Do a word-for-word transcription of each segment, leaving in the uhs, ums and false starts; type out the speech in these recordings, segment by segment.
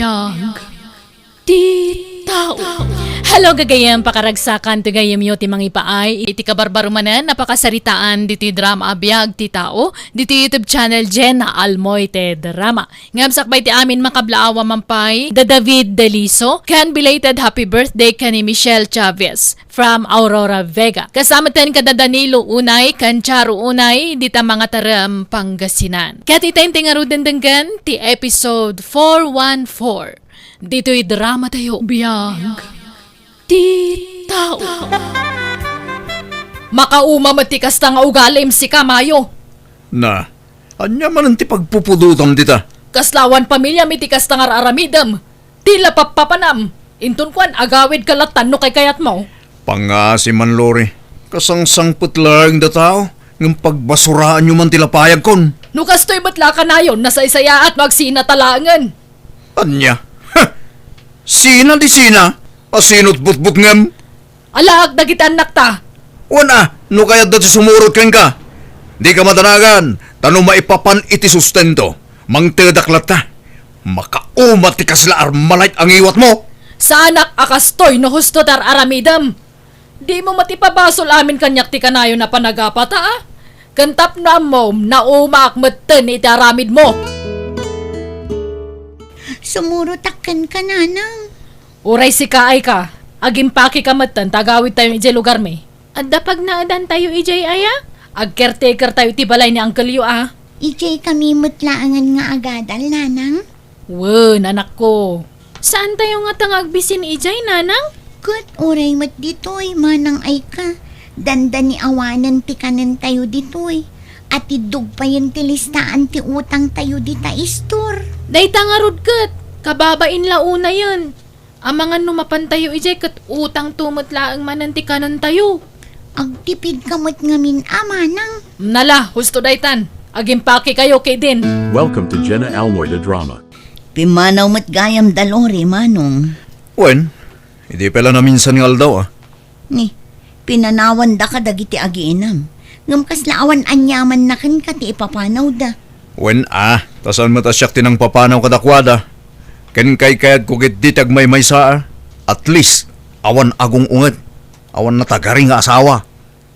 Biag ti tao. Hello, gagayyem, pakaragsakan ti gayyemyo ti mangipaay iti kabarbarumanen a pakasaritaan ditoy drama a Biag ti Tao, ditoy YouTube channel Jenna Almoite Drama. Ngem sakbay ti amin, makablaawa man pay da David Deliso, ken belated happy birthday ken ni Michelle Chavez from Aurora Vega. Kasamaten kada Danilo unay ken Charo unay dita Mangatarem, Pangasinan. Ket ita inti ngaruden denggen ti episode four one four. Ditoy drama tayo, Biag ti Tao. Makauma met ti kasta nga ugalim, sika, Mayo. Na, ania manen ti pagpupudotam dita? Kasla awan pamiliam iti kasta nga ar-aramidem. Ti lapappapanam. Inton kuan, agawidka latta no kaykayatmo. Pangngaasim man, Lori. Kasangsangpet laeng da tao, ngem pagbasuraanyo man ti lapayagkon. No kastoy met la kanayon, nasaysayaat no agsinata laengen. Ania? Ha! Sina di sina? Asino't butbutngem? Alaak dagiti annakta. Wen a, no kayatda ti sumurot kenka, dika madanagan, ta no maipapan iti sustento, mangtedak latta. Makauma ti kasla armalait a ngiwatmo. Saanak a kastoy no husto ti ar-aramidem. Dimo met ipabasol amin kaniak ti kanayon a panagapata, a? Ken tapno ammom, naumaak metten iti aramidmo. Sumurotak kenka, nanang. Uray sika, ay ka, agimpakeka metten ta agawidtayo idiay lugarmi. Adda pagnaedantayo idiay aya? Ag-caretakertayo iti balay ni uncleyo, a. Idiay kami met laengen nga agadal, nanang. Wen, anakko. Saantayo ngata nga agbisin idiay, nanang? Ket uray met ditoy, manang, ay ka. Dandani awanen ti kanentayo ditoy. Atiddog payen ti listaan ti utangtayo dita istor. Dayta ngarud ket, kababain la unayen. Amangan no mapantayo idiay ket utangto met laeng manen ti kanentayo. Agtipidka met ngamin a, manang. Nala, husto daytan. Agimpakekayo ketdin. Welcome to Jenna Almoy the Drama. Pimmanaw met gayam da Lori, manong. Wen, idi pay la naminsan nga aldaw, a. Ni, pinanawandaka dagiti agiinam. Ngem kasla awan aniamanna kenka ti ipapanawda. Wen a, ta saan met a siak ti nangpapanaw kadakuada. Ken kaykayatko ketdi ti agmaymaysa, a. At least, awan agung-unget. Awan natagari nga asawa.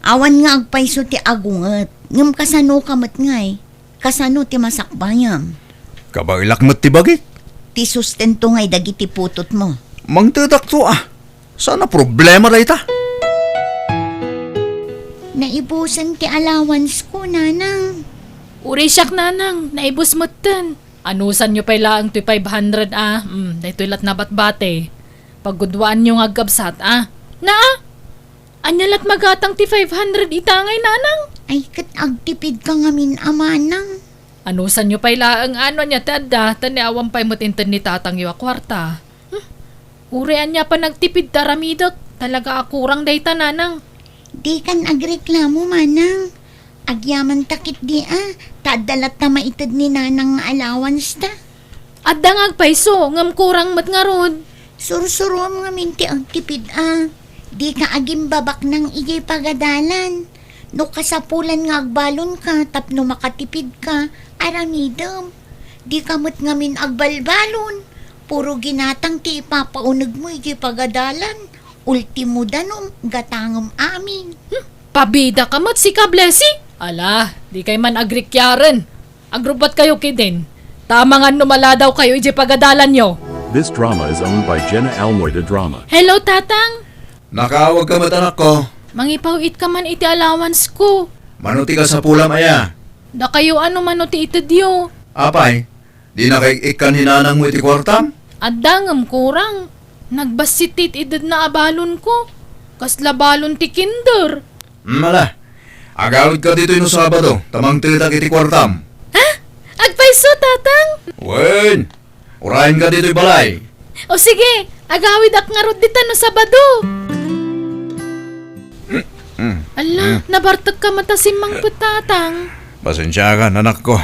Awan nga agpayso ti agunget. Ngem kasano ka met ngay? Kasano ti masakbayam? Kabaelak met ti bagik. Ti sustento ngay dagiti putotmo. Mangtedakto, a. Saan a problema dayta? Naibusen ti allowance ko, nanang. Uray siak, nanang, naibus metten. Anusanyo pay laeng toy five hundred, a? Hmm, daytoy lat nabatbate. Pagguduaanyo nga agkabsat, a? Naa? Ania lat magatang ti five hundred ita ngay, nanang? Ay, ket agtipidka ngamin a, manang. Anusanyo pay laeng a no ania ti adda, ta ni awan pay met inted ni tatangyo a kuarta. Hmm? Uray ania panagtipid ta aramidek, talaga a kurang dayta, nanang. Dikan agreklamo, manang. Agyamanta ketdi a, ta adda latta maited ni nanang nga allowance ta. Adda nga agpayso, ngem kurang met ngarud. Sursurom ngamin ti agtipid a. Dika agimbabaknang idiay pagadalan. No kasapulan nga agbalonka tapno makatipidka, aramidem. Dika met ngamin agbalbalon. Puro ginatang ti ipapaunegmo idiay pagadalan. Ultimo danom, gatangem amin. Hmm, pabidaka met, sika, Blessy. Ala, dikay man agrikiaren. Agrubbatkayo ketdin. Ta amangan no maladawkayo idiay pagadalanyo. This drama is owned by Jenna Almoy the Drama. Hello, Tatang. Nakaawagka met, anakko. Mangipaw-itka man iti allowance ko. Mano ti kasapulam aya? Dakayo a no mano ti itedyo. Apay, dinaka ik-ikkan ni nanangmo iti kuartam? Adda ngem kurang. Nagbassit ti it-idedna a balonko. Kasla balon ti kinder. Hmm, ala. Agawidka ditoy no Sabado, ta mangtedak iti kuartam. Ha? Agpayso, Tatang? Wen, urayenka ditoy balay. O sige, agawidak ngarud dita no Sabado. Mm. Ala, mm, nabartekka met a simmangpet, Tatang. Pasensiakan, anakko.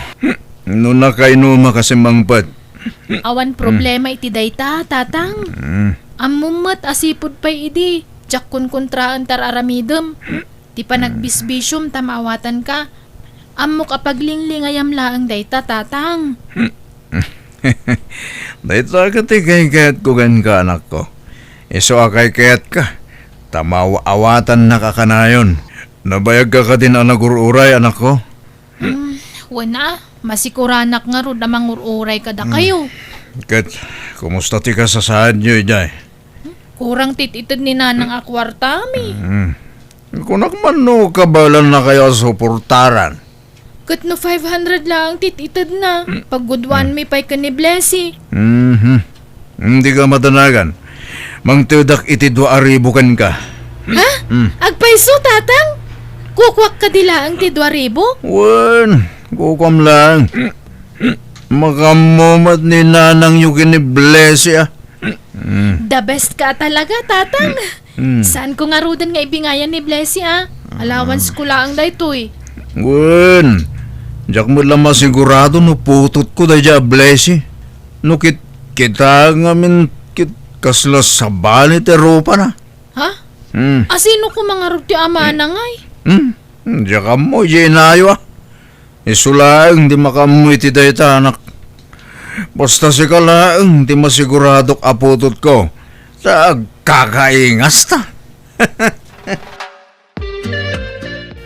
No nakainuma ka simmangpet. Awan problema iti dayta, Tatang. Mm. Ammom met a sipud pay idi, diak konkontraen ti ar-aramidem. Ti panagbisbisiom ta maawatanka. Ammok a paglinglingayam laeng dayta, Tatang. Dayta ket ti kaykayatko kenka, anakko. Isu a kaykayatka, ta maaw-awatannak a kanayon. Nabayagka kadin a nagur-uray, anakko? Hmm, wen a, masikuranak ngarud a mangur-uray kadakayo. Hmm. Ket, kumusta ti kasasaadyo idiay? Kurang ti it-ited ni Nanang a kuartami. Hmm. Kunak man no kabaelannakayo a suportaran. Ket no five hundred laeng ti it-itedna, pagguduanmi pay ken ni Blessy. Mhm. Dika madanagan. Mangtedak iti dua a ribu kenka. Ha? Mm. Agpayso, Tatang? Kukuak kadi laeng ti dua ribu? Wen, kukuam laeng. Makaammo met ni nanangyo ken ni Blessy, a. Mm. The best ka talaga, Tatang. Mm. Saanko ngaruden nga ibingayan ni Blessy, a. Allowance ko laeng daytoy. Wen, diak met la masigurado no putotko daydiay a Blessy. No kit-, kita ngamin kit-, kasla sabali ti rupana. Ha? Mm. Asino koma ngarud ti amana, ngay? Mm. Diak ammo, idiay inayo, a. Isu laeng ti makaammo iti dayta, anak. Basta sika laeng ti masiguradok a putotko, ta agkakaingasta.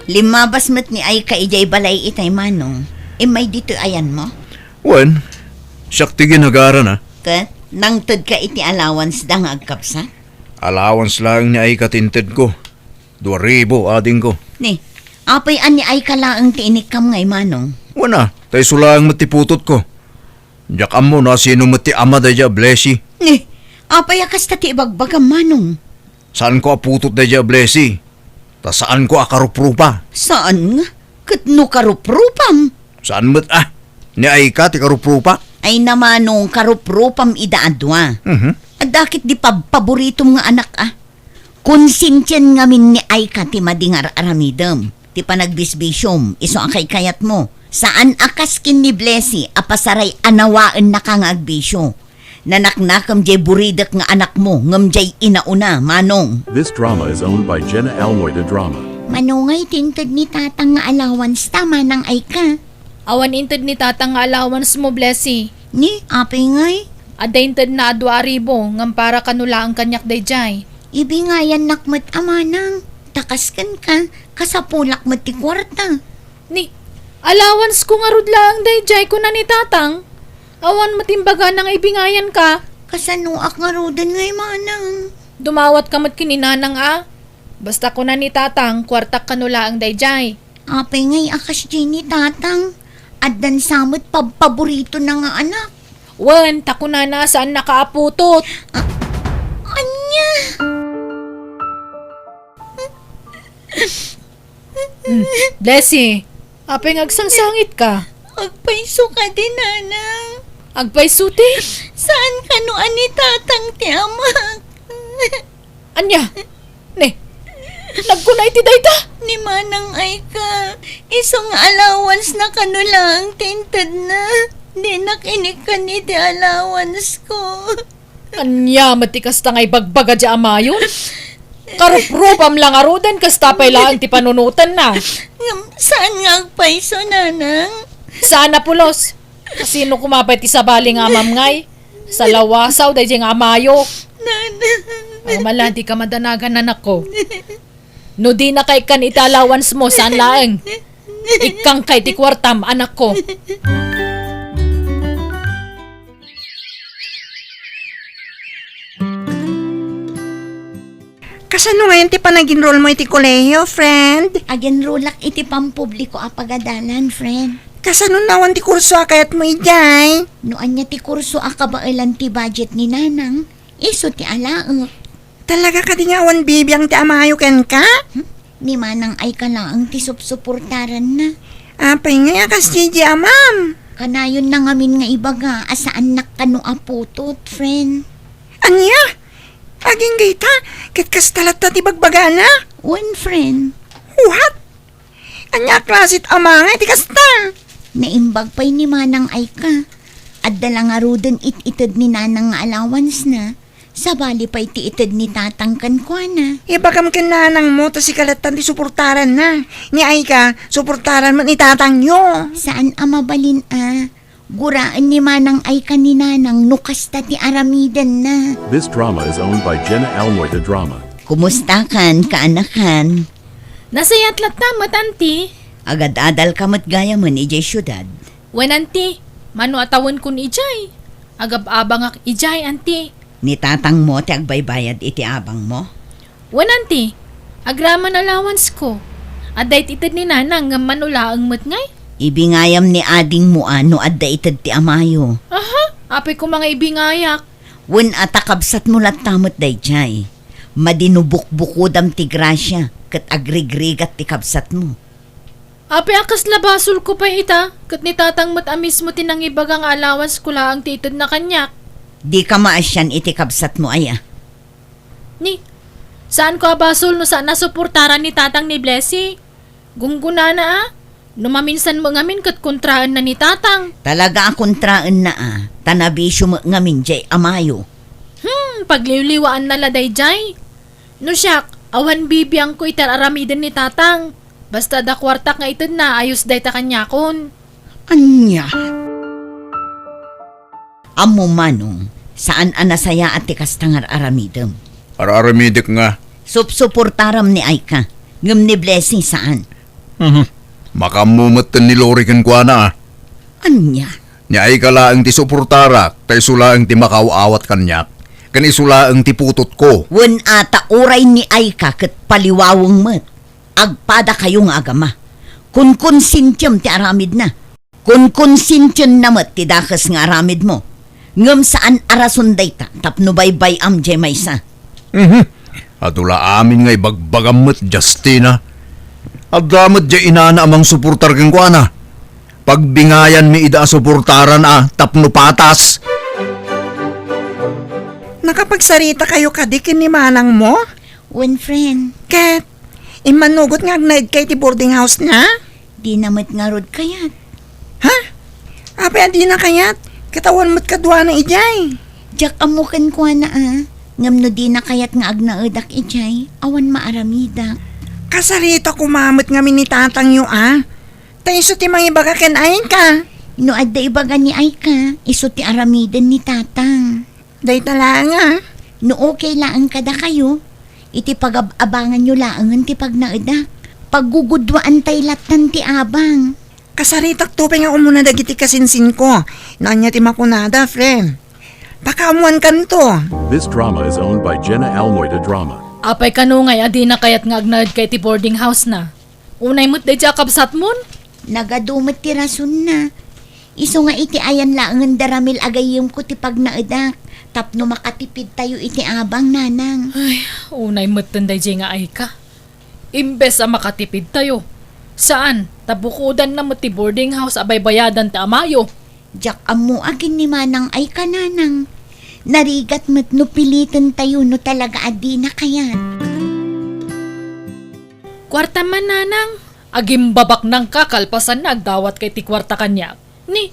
Limmabas met ni Aika idiay balay itay, Manong. Immay ditoy ayanmo? Wen, siak ti ginagarana. Ket, nangtedka iti allowance da nga agkabsat? Allowance laeng ni Aika ti intedko. Dua ribu, adingko. Ni, apay a ni Aika laeng ti inikkam ngay, Manong? Wen a, ta isu laeng met ti putotko. Diak ammo no asino met ti ama daydiay a Blessy. Ni, apay a kasta ti ibagbagam, Manong? Saanko a putot daydiay a Blessy. Ta saanko a karuprupa. Saan nga? Ket no karuprupam? Saan met a? Ni Aika ti karuprupa. Ay na, Manong, karuprupam ida a dua. Mhm. Adda ket di pabpaboritom nga anak, a. Konsintian ngamin ni Aika ti madi nga ar-aramidem, ti panagbisbisiom, isu a kaykayatmo. Saan a kas ken ni Blessy a pasaray a nawaennaka nga agbisio. Nanaknakem diay buridek nga anakmo ngem diay inauna, Manong. This drama is owned by Jenna Almoy de Drama. Manong, ay, ti inted ni Tatang nga allowance ta, Manang Aika? Awan inted ni Tatang nga allowance mo, Blessy. Ni, apay ngay? Adda intedna a dua a ribu, ngem para kano laeng kaniak daydiay. Ibingayannak met a, Manang. Ta kas kenka, kasapulak met ti kuarta. Ni, allowance ko ngarud laeng daydiay, kuna ni Tatang. Awan met imbagana nga ibingayanka. Kasanoak ngaruden ngay, Manang? Dumawatka met ken ni Nanang, a. Basta kuna ni Tatang, kuartak kano laeng daydiay. Apay ngay a kasdiay ni Tatang? Addan sa met pabpaboritona nga anak. Wen, ta kunana a saannaka a putot. A-, ania? Hmm. Blessy, apay nga agsangsangitka? Agpayso kadi, Nanang. Agpayso ti? Saan kano a ni Tatang ti amak? Ania? Ne, nagkuna iti dayta? Ni Manang Aika, isu nga allowance na kano laeng ti intedna. Dinak inikkan iti allowance ko. Ania met ti kasta nga ibagbaga diay amayon? Karuprupam la ngaruden, kasta pay laeng ti panunotenna. Ngem saan nga agpayso, Nanang? Saan a pulos? Kasino koma pay ti sabali nga amam ngay? Salawasaw daydiay nga amayo. Nanang. Amala, dika madanagan, anakko. No dinaka ikkan iti allowance mo, saan laeng. Ikkangka iti kuartam, anakko. Kasano ngayon ti panag-enroll mo iti kolehiyo, friend? Ag-enrollak iti pampubliko a pagadalan, friend. Kasano nawan ti kurso a kayat mo idiay? No ania ti kurso a kabaelan ti budget ni Nanang, isu ti alaek. Talaga kadi nga awan bibiang ti amayo kenka? Hmm? Ni Manang Aika laeng ti supsuportaranna. Apay ngay a kasdiay, amam? Kanayon na ngamin nga ibaga a saannak kano a putot, friend. Ania? Agingga ita, ket kasta latta ti bagbagana? Wen, friend. What? Ania a klasit ama nga iti kasta? Naimbag pay ni Manang Aika. Adda la ngaruden it-ited ni Nanang nga allowance na. Sabali pay ti ited ni Tatang kenkuana. Ibagam ken nanangmo ta sika latta ti suportaranna. Ni Aika, suportaran met ni tatangyo. Saan a mabalin a. Guraen ni Manang Aika ni Nanang no kasta ti aramidenna. This drama is owned by Jenna Almoy de Drama. Kumustakan, kaanakan? Nasayaat latta met, Auntie. Agad-adalka met gayamen idiay siudad? Wen, Auntie. Mano a tawenkon idiay? Agab-abangak idiay, Auntie. Ni tatangmo ti agbaybayad iti abangmo? Wen, Auntie, agraman allowance-ko. Adda iti ited ni Nanang ngem mano laeng met ngay? Ibingayam ni adingmo a no adda ited ti amayo. Aha, apay koma nga ibingayak? Wen a ta kabsatmo latta met daydiay. Madi no bukbukodam ti grasia ket agrigrigat ti kabsatmo. Apay a kasla basolko pay ita, ket ni Tatang met a mismo ti nangibaga nga allowance-ko laeng ti itedna kaniak. Dika maasian iti kabsatmo, aya? Ni, saanko a basol no saan a suportaran ni Tatang ni Blessy. Gunggonana a, no maminsan met ngamin ket kontraenna ni Tatang. Talaga a kontraenna a, ta nabisio met ngamin diay amayo. Hmm, pagliwliwaanna la daydiay. No siak, awan bibiangko iti ar-aramiden ni Tatang. Basta adda kuartak nga itedna, ayos dayta kaniakon. Ania? Ammom, Manong, saan a nasayaat ti kasta nga ar-aramidem. Ar-aramidek nga? Supsuportaram ni Aika, ngem ni Blessing saan. Mhm. Makaammo metten ni Lori kenkuana, a. Ania? Ni Aika laeng ti suportarak, ta isu laeng ti makaaw-awat kaniak, ken isu laeng ti putotko. Wen a ta uray ni Aika ket paliwaweng met. Agpadakayo nga agama. Konkonsentiem ti aramidna. Konkonsentienna met ti dakes nga aramidmo. Ngem saan a rason dayta tapno baybay-am diay maysa. Mhm. Adu la amin nga ibagbagam met, Justina. Adda met diay inana a mangsuportar kenkuana. Pagbingayanmi ida a suportaran a tapno patas. Nakapagsaritakayo kadi ken ni manangmo? Wen, friend. Ket, immanugot nga agnaedka iti boarding house-na? Dina met ngarud kayat. Ha? Apay a dina kayat? Ket awan met kaduana idiay. Diak ammo kenkuana a. Ngem no dina kayat nga agnaedak idiay, awan maaramidak. Kasarita koma met ngamin ni tatangyo a. Ta isu ti mangibaga ken Aika. No adda ibaga ni Aika, isu ti aramiden ni tatang. Dayta laeng a. No okay laeng kadakayo, iti pagab-abanganyo laengen ti pagnaedak. Paggugudwaantay lattan ti abang. Kasaritakto pay nga umuna dagiti kasinsinko. No ania ti makunada, friend? Pakaammuankanto. This drama is owned by Jenna Almoy de Drama. Apay kano ngay a dina kayat nga agnaedka iti boarding house-na? Unay met daydiay a kabsatmon? Nagadu met ti rasonna. Isu nga iti ayan laengen da Ramil a gayyemko ti pagnaedak tapno makatipidtayo iti abang, nanang. Ay, unay metten daydiay nga Aika. Imbes a makatipidtayo, saan, ta bukodanna met ti boarding house a baybayadan ti amayo. Diak ammo a ken ni manang Aika, nanang. Narigat met no pilitentayo no talaga a dina kayat. Kuartam man, nanang. Agimbabaknangka kalpasanna agdawatka iti kuarta kaniak. Ni,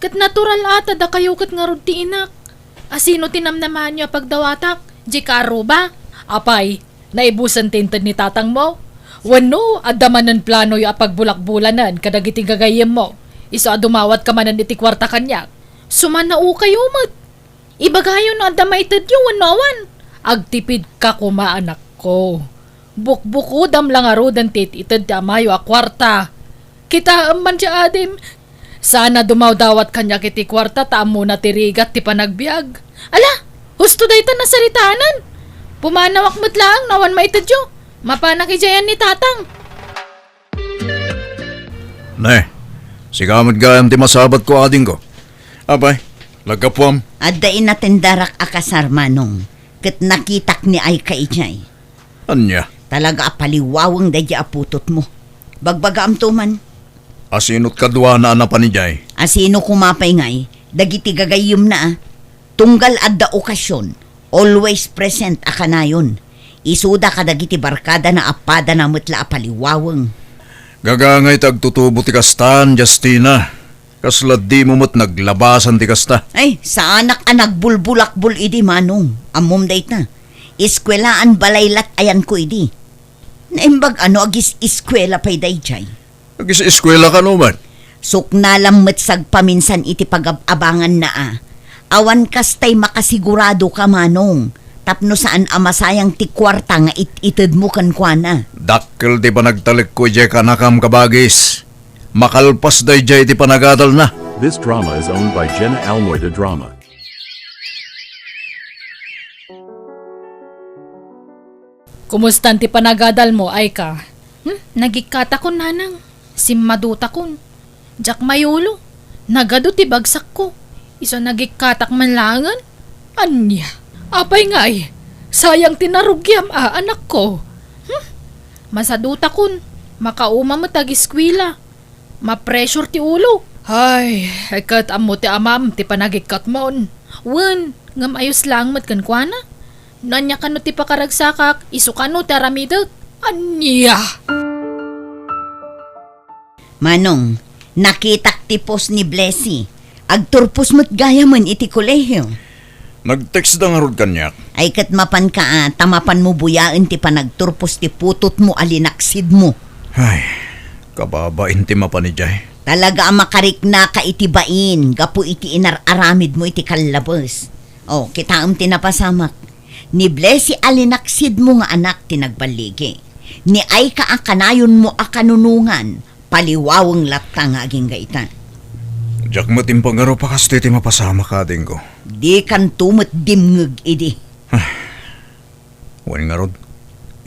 ket natural a ta dakayo ket ngarud ti inak. Asino ti namnamaanyo a pagdawatak? Diay kaaruba? Apay, naibusen ti inted ni tatangmo? Wenno, adda manen planoyo a pagbulakbulanen kadagiti gagayyemmo? Isu a dumawatka manen iti kuarta kaniak. Sumanaokayo met. Ibagayo no adda maitedyo wenno awan. Agtipidka koma, anakko. Bukbukodam la ngaruden ti it-ited ti amayo a kuarta. Kitaem man ti adim. Saan a dumawdawat kaniak iti kuarta ta ammona ti rigat ti panagbiag. Ala, husto dayta nasaritanan. Pumanawak met laeng no awan maitedyo. Mapanak idiay ni tatang. Ne, sika met gayam ti masabatko, adingko. Apay, naggapuam? Adda inatendarak a kasar, manong, ket nakitak ni Aika idiay. Ania? Talaga a paliwaweng daydiay a putotmo. Bagbagaamto man. Asinot kaduana a napan idiay? Asino koma pay ngay, dagiti gagayyemna a. Tunggal adda okasion, always present a kanayon. Isuda kadagiti barkadana a padana met la a paliwaweng. Gagangay ti agtutubo ti kastan, Justina. Kasla dimo met naglabasan ti kasta. Ay, saanak a nagbulbulakbol idi, manong. Ammom dayta. Eskuelaan balay lat ayanko idi. Naimbag a no agis-eskuela pay daydiay. Agis-eskuela kano met? Suknalam met sagpaminsan iti pagab-abanganna a. Awan kas tay makasigurado ka, Manong, tapno saan a masayang ti kuarta nga it-itedmo kenkuana. Dakkel ti panagtalekko idiay kanakam, kabagis. Makalpas daydiay ti panagadalna. This drama is owned by Jenna Almoy de Drama. Kumustan ti panagadalmo, Aika? Hmm? Nagikkatakon, nanang. Simmadutakon. Diak mayulo. Nagadu ti bagsakko. Isu a nagikkatak man laengen. Ania? Apay ngay? Sayang ti narugiam a, anakko. Hmm? Masadutakon. Makauma met agiskuela. Ma-pressure ti ulo. Ay, ket ammo ti amam ti panagikkatmon. Wen, ngem ayos laeng met kenkuana. No ania kano ti pakaragsakak, isu kano ti aramidek. Ania? Manong, nakitak ti post ni Blessy. Agturpos met gayamen iti kolehio. Nag-text da ngarud kaniak. Ay, ket mapanka a, ta mapanmo buyaen ti panagturpos ti putotmo a linaksidmo. Ay, kababain ti mapan idiay. Talaga a makariknaka iti bain gapu iti inar-aramidmo iti kallabes. O, kitaem ti napasamak. Ni Blessy a linaksidmo nga anak ti nagballigi. Ni Aika a kanayonmo a kanunongan, paliwaweng latta nga agingga ita. Diak met impagarup a kastoy ti mapasamak, adingko. Dikanto met dimngeg idi. Wen ngarud,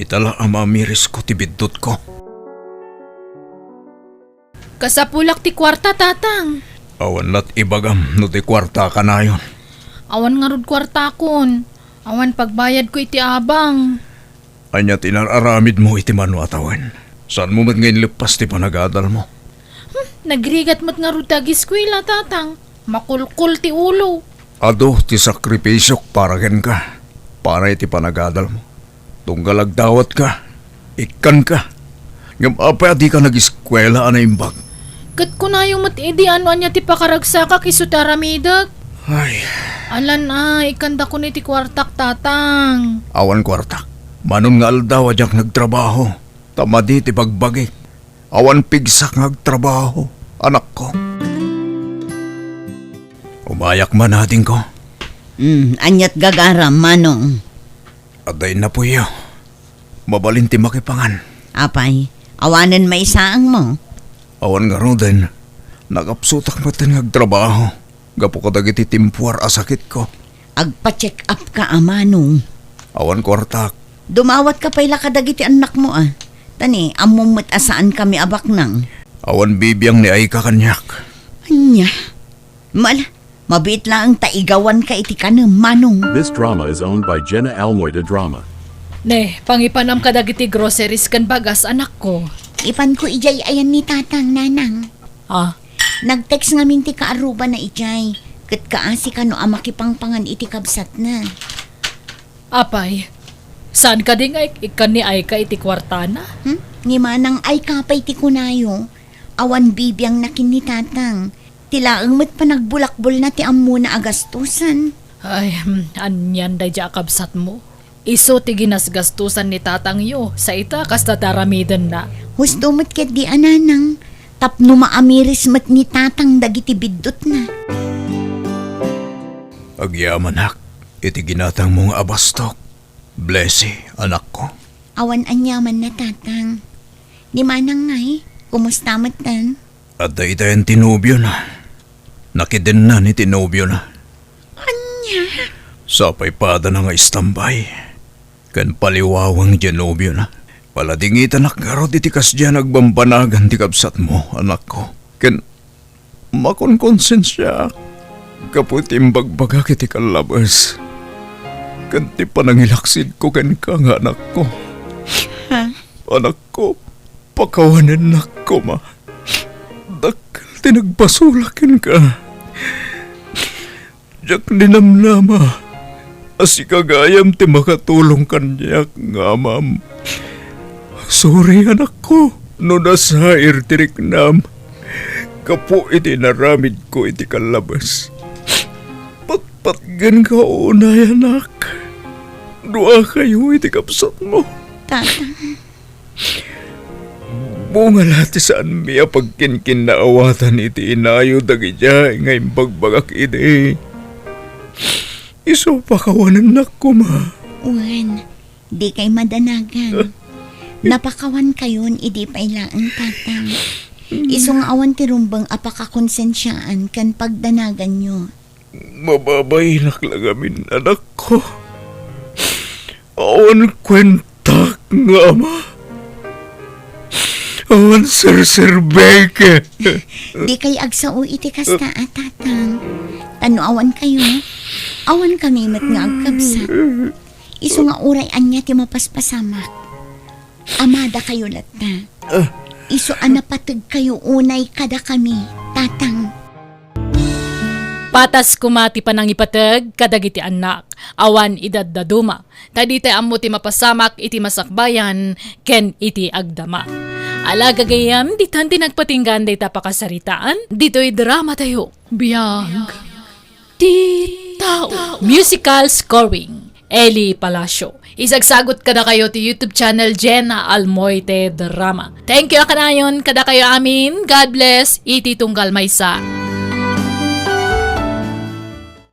ita la a maamirisko ti biddutko. Kasapulak ti kuarta, tatang. Awan lat ibagam no ti kuarta a kanayon. Awan ngarud kuartakon. Awan pagbayadko iti abang. Ania ti inar-aramidmo iti mano a tawen? Saanmo met nga inleppas ti panagadalmo? Hmm, nagrigat met ngarud ti agiskuela, tatang. Makulkol ti ulo. Adu ti sakripisiok para kenka, para iti panagadalmo. Tunggal agdawatka, ikkanka. Ngem apay a dika nagiskuela a naimbag? Ket kunayo met idi a no ania ti pakaragsakak isu ti aramidek. Ay. Alan a, ikkandakon iti kuartak, tatang. Awan kuartak. Manon nga aldaw a diak nagtrabaho, ta madi ti bagbagik. Awan pigsak nga agtrabaho, anakko. Umayak man, adingko. Hmm, aniat gagaram, manong? Adda innapoyo. Mabalin ti makipangan. Apay, awanen maisaangmo? Awan ngaruden. Nakapsutak metten nga agtrabaho gapu kadagiti timpuar a sakitko. Agpa-check up ka a, manong. Awan kuartak. Dumawatka pay la kadagiti annakmo a. Ta ni, ammom met a saankami a baknang. Awan bibiang ni Aika kaniak. Ania? Mala, mabiit laeng ta igawanka iti kanem, manong. This drama is owned by Jenna Almoy de Drama. Ne, pangipanam kadagiti groceries ken bagas, anakko. Ipanko idiay ayan ni tatang, nanang. Ah? Nag-text ngamin ti kaarrubana idiay, ket kaasi kano a makipangpangan iti kabsatna. Apay, saan kadi nga ik-, ikkan ni Aika iti kuartana? Hmm? Ni manang Aika pay ti kunayo, awan bibiangna ken ni tatang. Ti laeng met panagbulakbolna ti ammona a gastusan. Ay, hmm, anian daydiay a kabsatmo? Isu ti ginasgastusan ni tatangyo, sa ita kasta ti aramidenna. Husto met ketdi a nanang, tapno maamiris met ni tatang dagiti biddutna. Agyamanak iti ginatangmo nga abastok, Blessy, anakko. Awan aniamanna, tatang. Ni manang ngay, kumusta metten? Adda itayen ti nobiona. Nakidennan iti nobiona. Ania? Sapay padana nga istambay ken paliwaweng diay nobiona. Paladingitanak ngarud iti kasdiay a nagbambanagan ti kabsatmo, anakko. Ken makonkonsensiaak gapu iti imbagbagak iti kallabes ken ti panangilaksidko kenka nga anakko. Ha? Anakko, pakawanennak koma. Dakkel ti nagbasolak kenka. Diak ninamnama a sika gayam ti makatulong kaniak nga amam. Sorry, anakko, no nasair ti riknam gapu iti inaramidko iti kallabes. Patpatgenka unay, anak. Duakayo iti kabsatmo. Tatang. Bunga la ti saanmi a pagkinkinnaawatan iti inayo dagidiay nga imbagbagak idi. Isu pakawanennak koma. Wen, dikay madanagan. Napakawankayon idi pay laeng, Tatang. Isu nga awan ti rumbeng a pakakonsensiaan ken pagdanaganyo. Mababainak la ngamin, anakko. Awan kuentak nga ama. Awan serserbek. Dikay agsao iti kasta a, Tatang. Ta no awankayo, awankami met nga agkabsat. Isu nga uray ania ti mapaspasamak, amadakayo latta. Isu a napategkayo unay kadakami, Tatang. Patas koma ti panangipateg kadagiti annak, awan idaddaduma, ta ditay ammo ti mapasamak iti masakbayan ken iti agdama. Ala gagayyem, ditan ti nagpatinggan dayta pakasaritaan, ditoy drama tayo. Biag ti tao. Musical scoring, Eli Palacio. Isagsagut kadakayo ti YouTube channel Jenna Almoite Drama. Thank you a kanayon kadakayo amin. God bless. Iti tunggal maysa.